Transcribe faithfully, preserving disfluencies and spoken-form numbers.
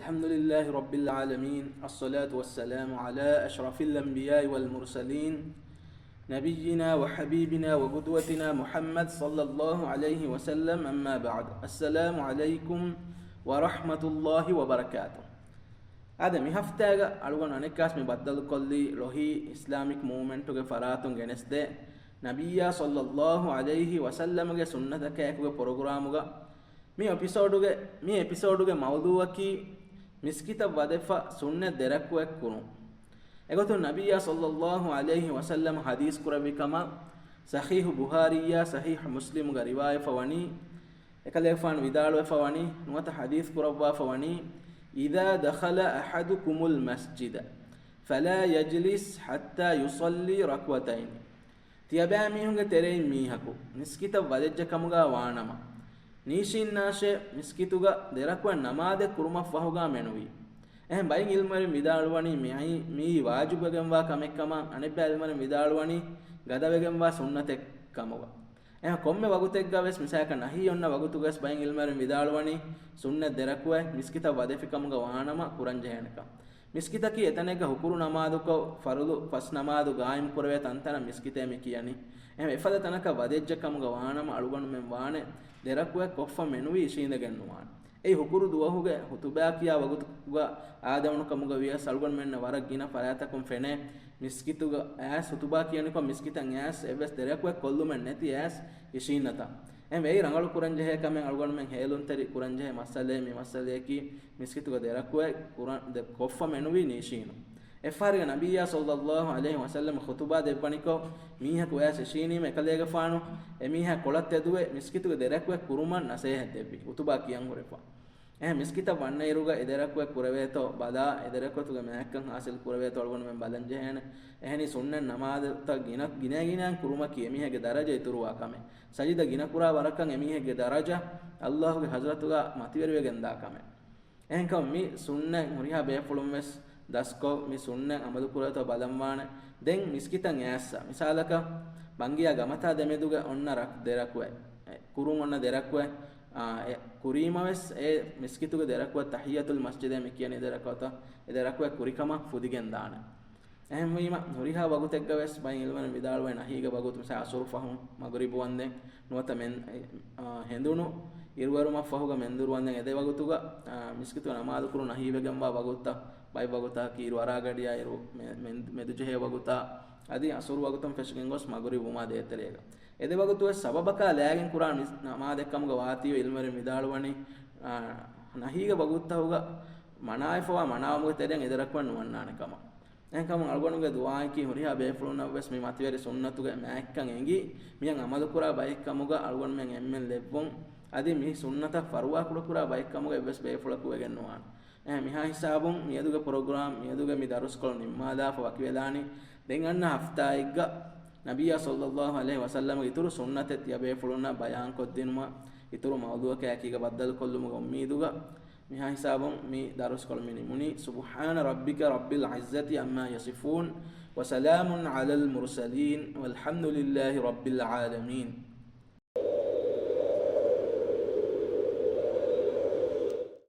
الحمد لله رب العالمين، الصلاة والسلام على أشرف الأنبياء والمرسلين، نبينا وحبيبنا وقدوتنا محمد صلى الله عليه وسلم، أما بعد. السلام عليكم ورحمة الله وبركاته. އާދެ، މި ހަފްތާގަ އަޅުގަނޑު އަނެއްކާސް މި ބައްދަލުކޮށްލީ ޅޮހީ އިސްލާމިކް މޫވްމެންޓުގެ ފަރާތުން ގެނެސްދޭ ނަބިއްޔާ ޞައްލައްލާހު ޢަލައިހި ވަސައްލަމަގެ ސުންނަތަކާއެކުގެ ޕްރޮގްރާމުގަ. މި އެޕިސޯޑުގެ، މި އެޕިސޯޑުގެ މައުޟޫއަކީ މިސްކިތަށް ވަދެފަ ސުންނަތް ދެރަކުޢަތް ކުރުން. އެގޮތުން ނަބިއްޔާ ޞައްލައްލާހު ޢަލައިހި ވަސައްލަމަ ޙަދީޘް ކުރެއްވި ކަމަށް ޞަޙީޙު ބުޚާރީއާ ޞަޙީޙު މުސްލިމުގަ ރިވާޔަތްވެފަ ވަނީ، އެކަލޭގެފާނު ވިދާޅުވެފަ ވަނީ، ނުވަތަ ޙަދީޘް ކުރައްވާފަ ވަނީ، إذا دخل أحدكم المسجد فلا يجلس حتى يصلي ركعتين. ތިޔަބައިމީހުންގެ ތެރެއިން މީހަކު މިސްކިތަށް ވަދެއްޖެ ކަމުގަ ވާނަމަ، ނީށީންނާށޭ، މިސްކިތުގަ ދެރަކުޢަތް ނަމާދެއް ކުރުމަށް ފަހުގަ މެނުވީ. އެހެން ބައެއް ޢިލްމުވެރިން ވިދާޅުވަނީ މިއީ، މިއީ ވާޖިބުވެގެންވާ ކަމެއް ކަމަށް، އަނެއްބައި ޢިލްމުވެރިން ވިދާޅުވަނީ ގަދަވެގެންވާ ސުންނަތެއް ކަމުގަ. އެހެން ކޮންމެ ވަގުތެއްގަ ވެސް، މިސާލަކަށް ނަހީ އޮންނަ ވަގުތުގަ ވެސް ބައެއް ޢިލްމުވެރިން ވިދާޅުވަނީ ސުންނަތް ދެރަކުޢަތް މިސްކިތަށް ވަދެފި ކަމުގަ ވާނަމަ ކުރަންޖެހޭނެ ކަމަށް. މިސްކިތަކީ އެތަނެއްގަ ހުކުރު ނަމާދުކޮށް، ފަރުޟު ފަސް ނަމާދު ޤާއިމް ކުރެވޭ ތަންތަނަށް މިސްކިތޭ މި ކިޔަނީ. އެހެން އެފަދަ ތަނަކަށް ވަދެއްޖެ ކަމުގަ ވާނަމަ، އަޅުގަނޑުމެން ވާނެ ދެރަކުޢަތް ކޮށްފަ މެނުވީ އިށީނދެގެން ނުވާނެ. އެއީ ހުކުރު ދުވަހުގެ ޚުތުބާ ކިޔާ ވަގުތުގަ އާދެވުނު ކަމުގަ ވިޔަސް، އަޅުގަނޑުމެންނަށް ވަރަށް ގިނަ ފަރާތްތަކުން ފެނޭ، މިސްކިތުގަ އައިސް ޚުތުބާ ކިޔަނިކޮށް، މިސްކިތަށް އައިސް އެއްވެސް ދެރަކުޢަތް ކޮށްލުމެއް ނެތި އައިސް އިށީންނަތާ. އެހެންވެ، އެއީ ރަނގަޅު ކުރަންޖެހޭ ކަމެއް. އަޅުގަނޑުމެން ހޭލުންތެރި ކުރަންޖެހޭ މައްސަލައެއް މި މައްސަލަޔަކީ، މިސްކިތުގަ ދެރަކުޢަތް ކުރަން، ދެ، ކޮށްފަ މެނުވީ ނީށީނު. އެއްފަހަރުގެ ނަބިއްޔާ ޞައްލައްލާހު ޢަލައިހި ވަސައްލަމަ ޚުތުބާ ދެއްވަނިކޮށް، މީހަކު އައިސް އިށީނީމަ، އެކަލޭގެފާނު އެމީހާ ކޮޅަށް ތެދުވެ، މިސްކިތުގެ ދެރަކުޢަތް ކުރުމަށް ނަސޭހަތް ދެއްވި، ޚުތުބާ ކިޔަން ހުރެފަ. އެހެން މިސްކިތަށް ވަންނައިރުގަ އެ ދެރަކުޢަތް ކުރެވޭތޯ ބަލާ، އެ ދެރަކުޢަތުގެ މާތްކަން ޙާޞިލް ކުރެވޭތޯ އަޅުގަނޑުމެން ބަލަން ޖެހޭނެ. އެހެނީ ސުންނަތް ނަމާދުތައް ގިނަ، ގިނަ ގިނައިން ކުރުމަކީ އެމީހެއްގެ ދަރަޖަ އިތުރުވާ ކަމެއް. ސަޖިދަ ގިނަކުރާ ވަރަކަށް އެމީހެއްގެ ދަރަޖަ ﷲ ގެ ޙަޟްރަތުގަ މަތިވެރިވެގެންދާ ކަމެއް. އެހެންކަމުން މި ސުންނަތް ހުރިހާ ބޭފުޅުން ވެސް ދަސްކޮށް، މި ސުންނަތް ޢަމަލު ކުރޭތޯ ބަލަންވާނެ. ދެން މިސްކިތަށް އައިސް، މިސާލަކަށް ބަންގިޔާ ގަމަތާ ދެމެދުގަ އޮންނަ ރަ-، ދެރަކުޢަތް، އެ، ކުރުން އޮންނަ ދެރަކުޢަތް، އާ، އެ، ކުރީމަ ވެސް އެ މިސްކިތުގެ ދެރަކުޢަތް ތަޙިއްޔަތުލް މަސްޖިދޭ މި ކިޔަނީ ދެރަކުޢަތަށް، އެ ދެރަކުޢަތް ކުރިކަމަށް ފުދިގެން ދާނެ. އެހެންވީމަ، ހުރިހާ ވަގުތެއްގަ ވެސް ބައެއް ޢިލްމުވެރިން ވިދާޅުވޭ ނަހީގެ ވަގުތު، މިސާ ޢަޞުރު ފަހުން މަޣްރިބު ވަންދެން ނުވަތަ މެން-، އާ، ހެނދުނު އިރުއެރުމަށް ފަހުގަ މެންދުރު ވަންދެން އެ ދެ ވަގުތުގަ، އާ، މިސްކިތުގަ ނަމާދު ކުރުން ނަހީވެގެންވާ ވަގުތުތައް، ބައެއް ވަގުތަކީ އިރު އަރާގަޑިޔާ އިރު މެ-، މެން-، މެދުޖެހޭ ވަގުތާ، އަދި ޢަޞުރު ވަގުތުން ފެށިގެން ގޮސް މަޣްރިބު ވުމާ ދޭތެރޭގަ. އެ ދެ ވަގުތު ވެސް ސަބަބަކާ ލާގެން ކުރާ މިސް-، ނަމާދެއް ކަމުގަ ވާތީވެ ޢިލްމުވެރިން ވިދާޅުވަނީ، އާ، ނަހީގެ ވަގުތުތަކުގަ މަނާވެފަވާ މަނާވުމުގެ ތެރެއިން އެ ދެ ރަކުޢަތް ނުވަންނާނެ ކަމަށް. އެހެންކަމުން އަޅުގަނޑުގެ ދުޢާއަކީ ހުރިހާ ބޭފުޅުންނަށް ވެސް މި މަތިވެރި ސުންނަތުގެ މާތްކަން އެނގި، މިއަށް ޢަމަލުކުރާ ބައެއްކަމުގަ އަޅުގަނޑުމެން އެންމެން ލެއްވުން، އަދި މި ސުންނަތަށް ފަރުވާކުޑަކުރާ ބައެއްކަމުގަ އެއްވެސް ބޭފުޅަކު ވެގެން ނުވާނެ. އެހެން މިހާ ހިސާބުން މިއަދުގެ ޕްރޮގްރާމް، މިއަދުގެ މި ދަރުސްކޮޅު ނިންމާލާފަ ވަކިވެލާނީ. ދެން އަންނަ ހަފްތާއެއްގަ ނަބިއްޔާ ޞައްލައްލާހު ޢަލައިހި ވަސައްލަމަގެ އިތުރު ސުންނަތެއް ތިޔަބޭފުޅުންނަށް ބަޔާންކޮށްދިނުމަށް، އިތުރު މައުޟޫއަކާއެކީގަ ބައްދަލުކޮށްލުމުގެ އުއްމީދުގަ، މިހާ ހިސާބުން މި ދަރުސްކޮޅު މި ނިމުނީ. سبحان ربك رب العزة عما يصفون وسلام على المرسلين والحمد لله رب العالمين.